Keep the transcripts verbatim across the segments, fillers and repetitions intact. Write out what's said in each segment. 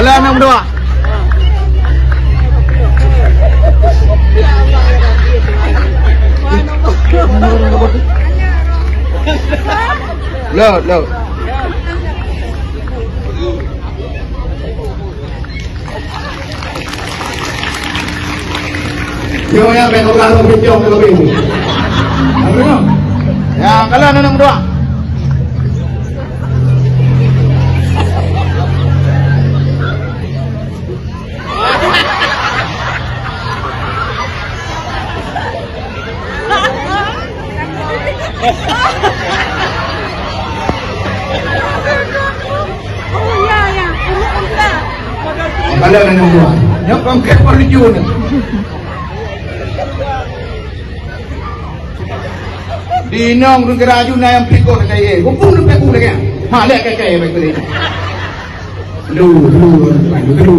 Lah, aneuk meutuah. Leuet, leuet. Yo, ya, ben orang lebih jauh lebih. Ya, kalau aneuk meutuah. Kalau aneuk meutuah. Nyok kongkek baru lucu ni. Di inong reugeuraju na nyang pih goh lagèe, eh, muphom leupah ku lagèe. Mak lé kai-kai baik boleh. Lu, lu, lu, lu.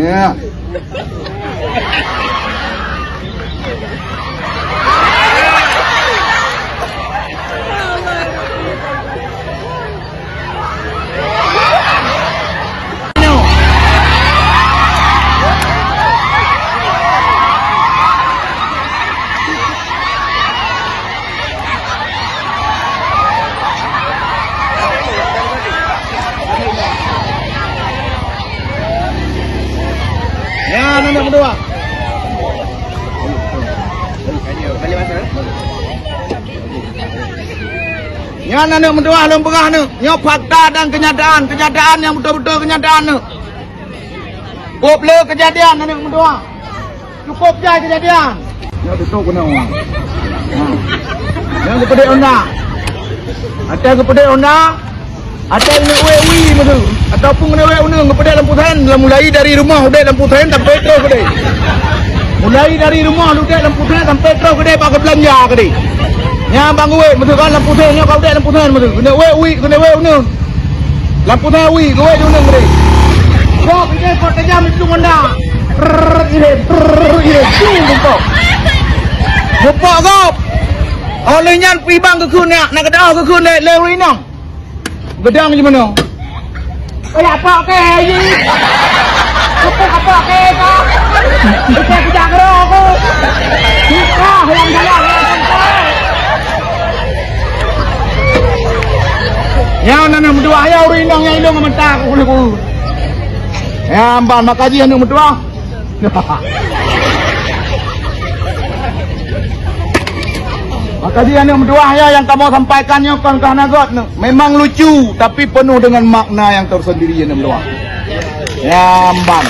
Ya. Ya, aneuk meutuah. Nyan aneuk meutuah lôn peugah neuk. Nyoe fakta dan kenyataan, kenyataan nyang beutôi-beutôi kenyataan neuk. Peuet le keujadian aneuk meutuah. Cukôp jai keujadian. Nyoe tutoe keunoe. Ha. Nyang geupeudeh onda. Até geupeudeh onda. Até geuneuk wék wie meusu. Ataupun geuneuk wék uneun geupeudeh lampu sen. Mulai dari rumoh udeb lampu sen sampai troh keudeh. Mulai dari rumoh udeb lampu sen sampai troh keudeh bak geubeulanja keudeh. Nyan ban geuwék meusu kan lampu sen nyoe ka udeb lampu sen meusu. Geuneuk wék wie, geuneuk wék uneun. Lampu sen wie, geuwék di uneun keudeh. Gob ideh kot tajam iplueng onda. Prrrr, ideh, prrrr, ideh. Plung, bungkôk. Mupok gob. Óh lheueh nyan pih bang geukheun nyak, na geudaoh geukheun lé, lé ureueng inong. Geudong di meunoe. Oh, ya, pok ke, ye. Pok, pok ke, ka. Kita kejak geurok aku. Kita yang salah, yang salah. Nyan aneuk meutuah, ya, ureueng inong nyang ilong mata aku, aku. Ya, amban, maka jih aneuk meutuah. Maka jih aneuk meutuah ya, nyang kamoe sampaikan nyoe kon keu hana göt neuk. Memang lucu, tapi penuh dengan makna yang tersendiri aneuk meutuah. Ya, amban.